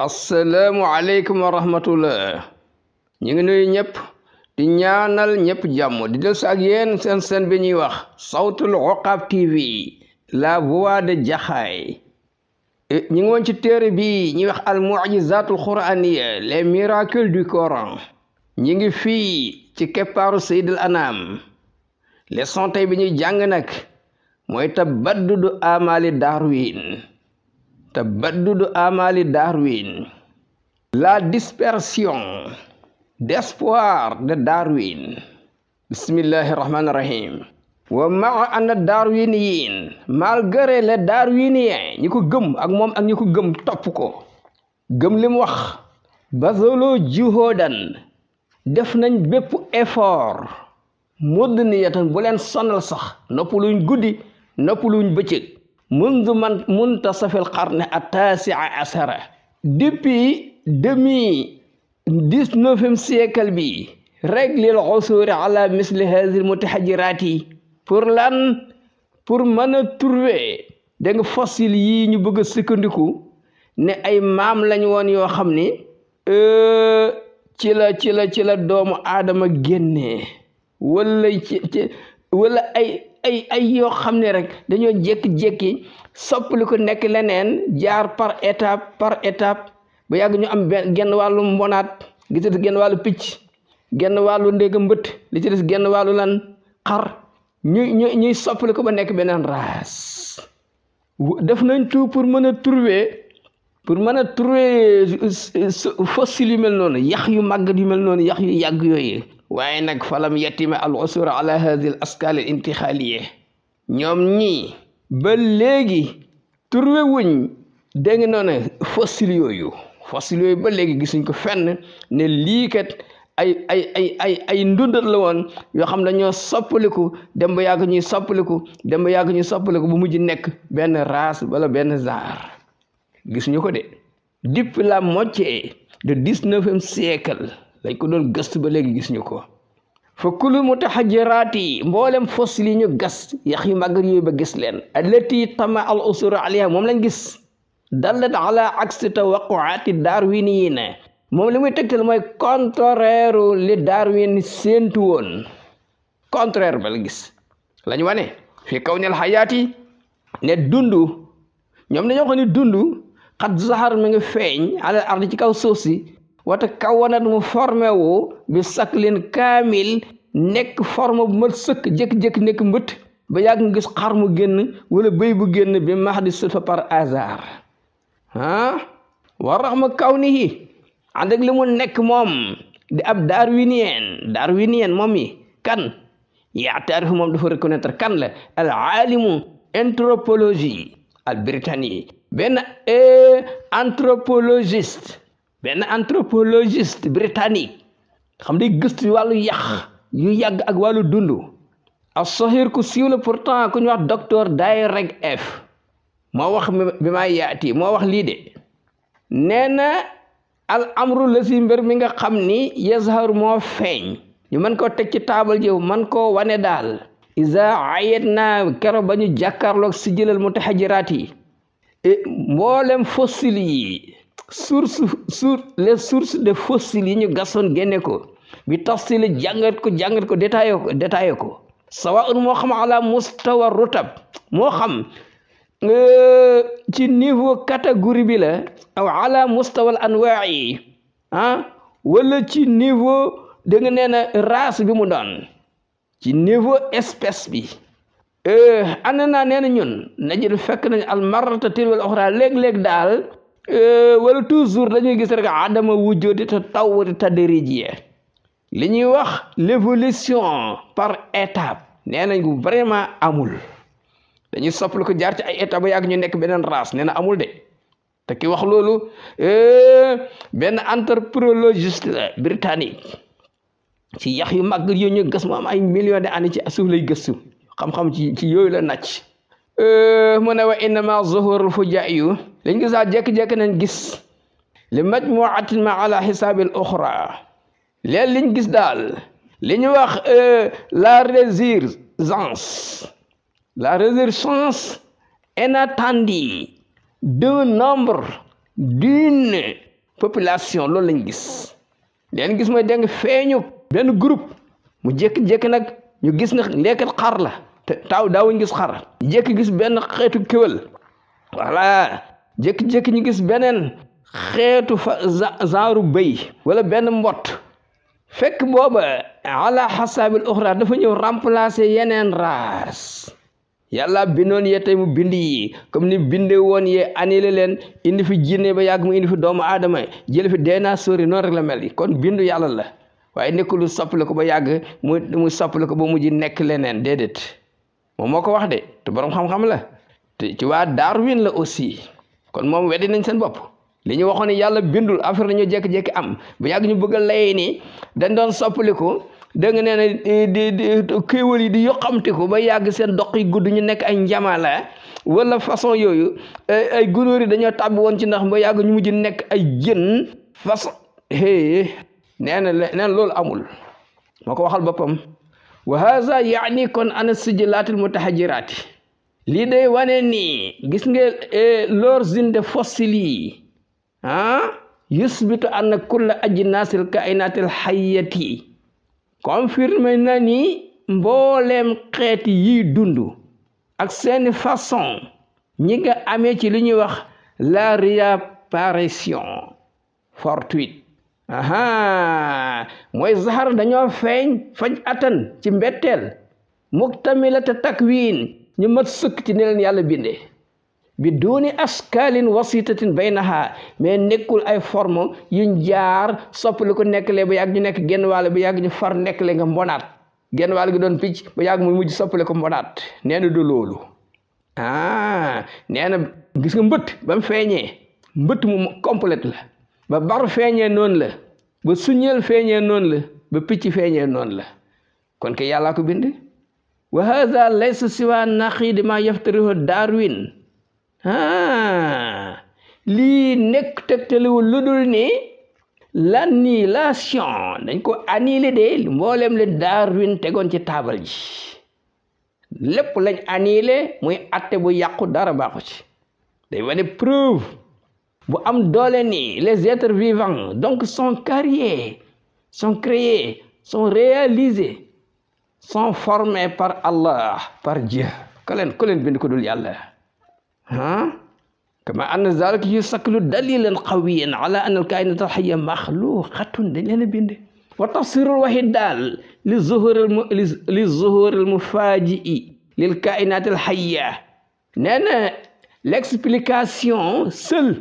asalaamualeykum wa rahmatullah. ñu ngi nuyu ñëpp di ñaanal ñëpp jàmm di del ak yéen seen bi ñuy wax Sawtul Uqab TV, la voix de Jaxaay. ñu ngi woon ci téere bi ñuy wax al mu'jizatul qur'aniyya, les miracles du Coran. ñu ngi fii ci keppaaru Seydil Anam. leçon tey bi ñuy jàng nag mooy tabaddudu amali Darwin, la dispersion d'espoir de Darwin. Bismillahir Rahmanir Rahim. Wa ma'a anna darwiniyin, malgré les darwiniens ñi ko gëm ak moom ak ñi ko gëm topp ko gëm li mu wax, bazolo juhoodan def nañ bépp effort mudniyatan bu leen sonal sax, noppaluñ guddi noppaluñ bëccëg, muntasafil qarne at-tasi'a asara, depuis demi 19e siècle bi, réglil usuri ala misli hadhihi mutahajirati, pour mën a trouver da nga fossile yii ñu bëgg a sukkandiku ne ay maam lañ woon yoo xam ni ci la doomu aadama génnee, wala ay yoo xam ne rek dañoo jékki-jékki soppali ko nekk leneen, jaar par étape ba yàgg ñu am genn wàllu mbonaat, li ci des genn wàllu picc, genn wàllu ndéega mbët, li ci des genn wàllu lan xar, ñuy soppali ko ba nekk beneen race. def nañ tout pour mën a trouver fossile yu mel noonu, yax yu màggat yu mel noonu, yax yu yàgg yooyu. waaye nag falam yatima al usur ala hadhihi al askal al intixaaliya, ñoom ñii ba léegi trouvé wuñ dégg nga noonu fossile yooyu ba léegi gisuñ ko fenn ne lii kat ay ndundat la woon yoo xam dañoo soppaliku dem ba yàgg ñuy soppaliku bu mujj nekk benn race wala benn genre. gisuñu ko de depuis la moitié de 19e siècle lañ ko doon gëstu ba léegi gisuñu ko. fa kullu mutahajjiraati, mboolem fossile yi ñu gas, yax yu màggat yooyu ba gis leen, allati tama al usur alayha, moom lañ gis, dallat ala aksi tawaqquati darwiniyina, moom li muy tegtal mooy contraire li Darwin séentu woon, contraire ba la gis lañu wane fi kawnil hayaati, ne dundu, ñoom dañoo xam ne dundu xat zahar mi ngi feeñ ala ardi ci kaw suuf si, wata kawanat mu formé wu bi saklin kaamil, nekk forme bu mat sëkk, jékki-jékki nekk mbët ba yàgg nga gis xar mu génn wala bëy bu génn bi mahdi sulfa par hasard. wa raxma kawnihi, ànd ak li mu nekk moom di ab darwinien moom yi kan yaataarifu, moom dafa reconnaître kan la al alimu anthropologie al britannique, benn anthropologiste britannique xam day gëstu wàllu yax yu yàgg ak wàllu dundu. as-sahir ku siiw la pourtant ku ñu wax docteur Dayrek F moo wax bi ma yaati, moo wax lii de, nee na al amru la si mbir mi nga xam ni yazhar moo feeñ, ñu mën koo teg ci taabal jiw man koo wane daal, isa ayet na kero ba ñu jàkkaarloog si jëlal mutahajiraat yi, mboolem fossile yi, les sources de fossiles yi ñu gasoon génne ko, bi tafsili jàngat ko détaillé ko sawaun, moo xam ala mustawa rutab, moo xam ci niveau catégorie bi la, aw ala mustawal anwaa'i, wala ci niveau da nga nee na race bi mu doon, ci niveau espèce bi. ana naa nee na ñun najid fekk nañ al marrata tilwal uxra, léeg-léeg daal wala toujours dañuy gis rek adama wujudi tatawwur tadrijiya, li ñuy wax l'évolution par étape, nee nañ ko vraiment amul. dañuy soppali ko jaar ci ay étape ba yàgg ñu nekk beneen race, nee na amul de. te ki wax loolu benn anthropologiste la britannique, ci yax yu mag yooyu ñu gas mu am ay millions d'années ci suuf lay gëstu, xam-xam ci yooyu la nàcc. mu ne wa innama zuhurul fujaiyu, lañ gis daal jékki-jékki nañ gis li majmuatin ma ala xisaabil uxra, leen liñ gis daal li ñu wax la résurgence inattendue d'un nombre d'une population loolu lañ gis leen gis mooy dégg nga feeñu benn groupe mu jékki-jékki nag ñu gis na lekkat xar la te taw daawuñ gis xar jékki gis benn xeetu kéwél voilà jékki-jékki ñu gis beneen xeetu genre bëy wala benn mbott fekk booba ala xasaabil uxra dafa ñëw remplacer yeneen race yàlla bindoon yee tey mu bind yi comme ni binde woon yee annulé leen indi fi jinne ba yàgg mu indi fi doomu aadama jële fi dinosaure yi noonu rek la mel yi kon bindu yàlla la waaye nekkul soppale ko ba yàgg mu soppale ko ba mujj nekk leneen déedéet moom moo ko wax de te borom xam-xam la te ci waa Darwin la aussi kon moom weddi nañ seen bopp li ñu waxoon ne yàlla bindul affaire dañoo jékki-jékki am ba yàgg ñu bëgg a lay ni dañ doon soppaliku dégg nga nee na di kéwal yi di yoxamtiku ba yàgg seen dox yi gudd ñu nekk ay njamala wala façon yooyu ay gunóor yi dañoo tàbbi woon ci ndax ba yàgg ñu mujj nekk ay jën façon nee na loolu amul moo ko waxal boppam wa haza yaani kon ana sijilaatil mutahajiraati lii day wane ni gis nga l'origine des fossiles yi yusbitu anna kulla ajnasil kainatil hayyati confirmé na ni mbooleem xeeti yiy dund ak seeni façon ñi nga amee ci li ñuy wax la réapparition fortuite mooy zahar dañoo feeñ faj atan ci mbetteel muktamilata takwin ñu mat sëkk ci ne leen yàlla bindee bi duuni askalin wasitatin baynaha mais nekkul ay forme yuñ jaar soppali ko nekkle ba yàgg ñu nekk genn wàll ba yàgg ñu far nekkle nga mbonaat genn wàll gi doon picc ba yàgg mu mujj soppali ko mbonaat nee na du loolu nee na gis nga mbëtt ba mu feeñee mbëtt mu complète la ba bar feeñee noonu la ba suñeel feeñee noonu la ba picc feeñee noonu la kon ke yàllaa ko bind wa hadha laysa siwa naqiidi ma yaftarihu Darwin lii nekk tegtaliwul lu dul ni l'annihilation dañ ko annulé de mboolem le Darwin tegoon ci taabal ji lépp lañ annulé muy atte bu yàqu dara baaxu ci day wane preuve bu am doole ni les êtres vivants donc sont créés sont réalisés sont formés par Allah par Dieu ku leen bind ko dul yàlla kama anna zalika yusakkilu dalilan qawiyan ala anna al-kainat al-hayya makhluqatun dañ leen a bind wa tafsirul wahid daal li zuhur al-mufaji'i lil kainat al-hayya nee na l'explication seule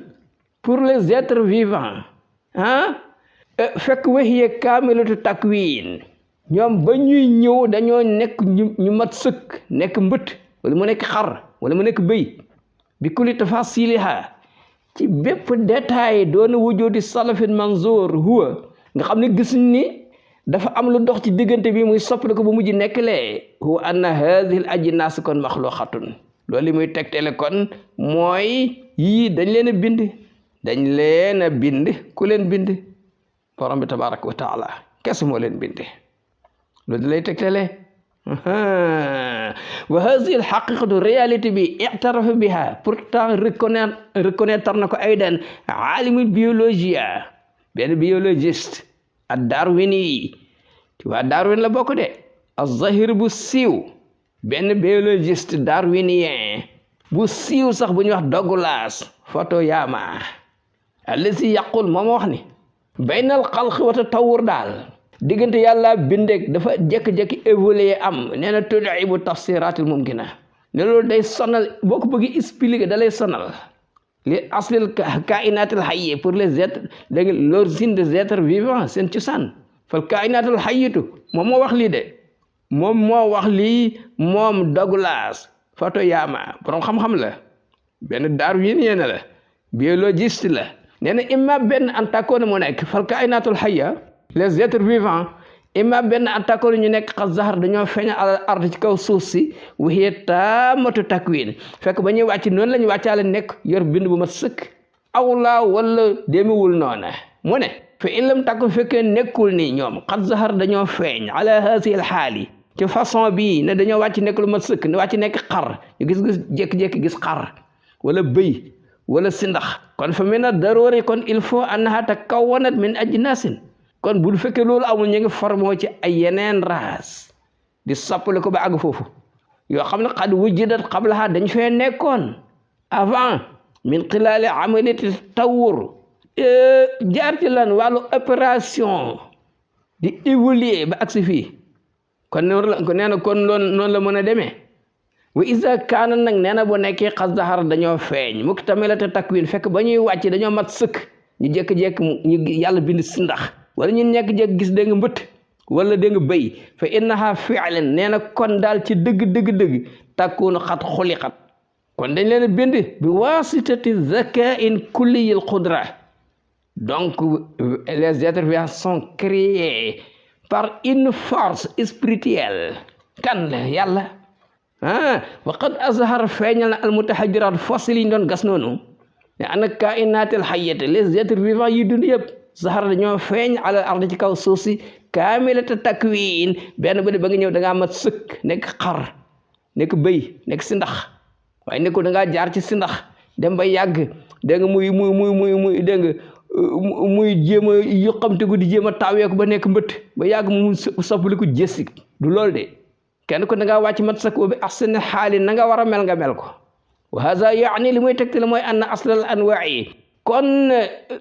pour les êtres vivants fekk wahiya kamilatu takwin ñoom ba ñuy ñëw dañoo nekk ñu mat sëkk nekk mbët wala mu nekk xar wala mu nekk bëy bi kulli tafasiliha ci bépp détail doona wujudi salafin manzour huwa nga xam ne gis ni dafa am lu dox ci diggante bi muy soppali ko ba mujj nekklee huwa anna hadhihi al ajnas kon makhluqatun loolu li muy tegtale kon mooy yii dañ leen a bind ku leen bind borom bi tabaraka wa taala kese moo leen binde loolu lay tegtale wa hadhihi al haqiqatu réalité bi i'tarafa biha pourtant reconnaître na ko aydan alimul biologia benn biologiste ad darwini ci waa Darwin la bokk de az-zahir bu siiw benn biologiste darwinien bu siiw sax bu ñuy wax Douglas Fukuyama allazi yaqul moom wax ni baynal xalqi wa tatawwur daal diggante yàlla bindeek dafa jékki-jékki évoluer am nee na tud'ibu tafsiratil mumkina ne loolu day sonal boo ko bëgg expliquer da lay sonal li aslil kainatil hayya pour les êtres léegi l'origine des êtres vivants seen cosaan fal kainatul hayyatu moom moo wax lii de moom Douglas Fukuyama borom xam-xam la benn darwinien la biologiste la nee na imma benn antakoon moo nekk fal kainatul hayya les êtres vivants imma benn antakoon ñu nekk xas zahar dañoo feeñ al ard ci kaw suuf si waxiye taamatu takwin fekk ba ñuy wàcc noonu la ñu wàccaale nekk yor bind bu mat sëkk awla wala demewul noona mu ne fa in lam takku fekkee nekkul ni ñoom xas zahar dañoo feeñ ala hasil xaali ci façon bii ne dañoo wàcc nekk lu mat sëkk ne wàcc nekk xar ñu gis jékki-jékki gis xar wala bëy wala sindax kon fa min ad-daruri kon il faut annaha takawwanat min ajnasin kon bu fekkee loolu amul ñu ngi formoo ci ay yeneen raas di soppali ko ba àgg foofu yoo xam ne qad wujidat qablaha dañ fee nekkoon avant min xilaali amalati tawur jaar ci lan wàllu opération di évoluer ba agsi fii kon nee na kon noonu la mën a demee wa isa kaana nag nee na bu nekkee xas zahar dañoo feeñ muktamilata takwin fekk ba ñuy wàcc dañoo mat sëkk ñu jékki-jékki ñu yàlla bind si ndax wala ñu nekk-jékki gis dégg nga mbëtt wala dégg nga béy fa innaha fi'lan nee na kon daal ci dëgg takkuunu xat xuliqat kon dañ leen a bind bi wasitati zakain kulliyil qudra donc les êtres vivants sont créés par une force spirituelle kan la yàlla wa qad azhar feeñal na al mutahajjirat fossiles yi ñu doon gas noonu ne ana kainatil hayyati les êtres vivants yi dund yëpp zahar dañoo feeñ ala ardi ci kaw suuf si kaamilata takwin benn ba nga ñëw da ngaa mat sëkk nekk xar nekk bëy nekk si ndax waaye nekkul da ngaa jaar ci si ndax dem ba yàgg dégg nga muy dégg nga muy jéem a yoqamte di jéem a taaweeku ba nekk mbëtt ba yàgg mu soppaliku jëssi du loolu de kenn ko da ngaa wàcc mat sëkk bi ahsani xaali na nga war a mel nga mel ko wa haza yaani li muy tegtale mooy anna aslal anwaa'i kon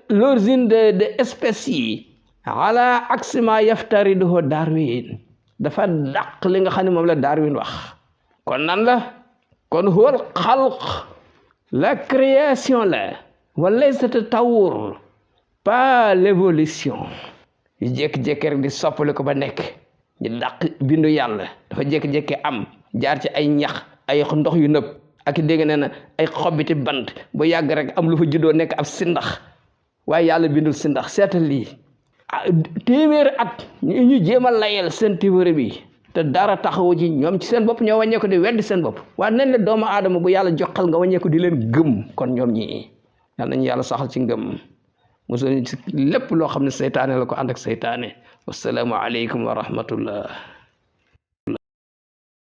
l'origine de espèces yi ala aksi ma yaftariduhu Darwin dafa dàq li nga xam ne moom la Darwin wax kon nan la kon huwal xalq la création la wala sa tatawur pas l'évolution yu jékki-jékki rek di soppali ko ba nekk ñu dàq bindu yàlla dafa jékki-jékki am jaar ci ay ñax ay ndox yu nëb ak dégg nee na ay xobbiti bant ba yàgg rek am lu fa juddoo nekk ab sindax waaye yàlla bindul sindax seetal lii téeméeri at ñu jéem a layal seen théorie bi te dara taxawu ci ñoom ci seen bopp ñoo wàññeeku di weddi seen bopp waaye nañ la doomu aadama bu yàlla joxal nga wàññeeku di leen gëm kon ñoom ñi yal nañu yàlla saxal ci ngëm mosul ci lépp loo xam ne seytaane la ko ànd ak seytaane wassalaamu aleykum wa rahmatullah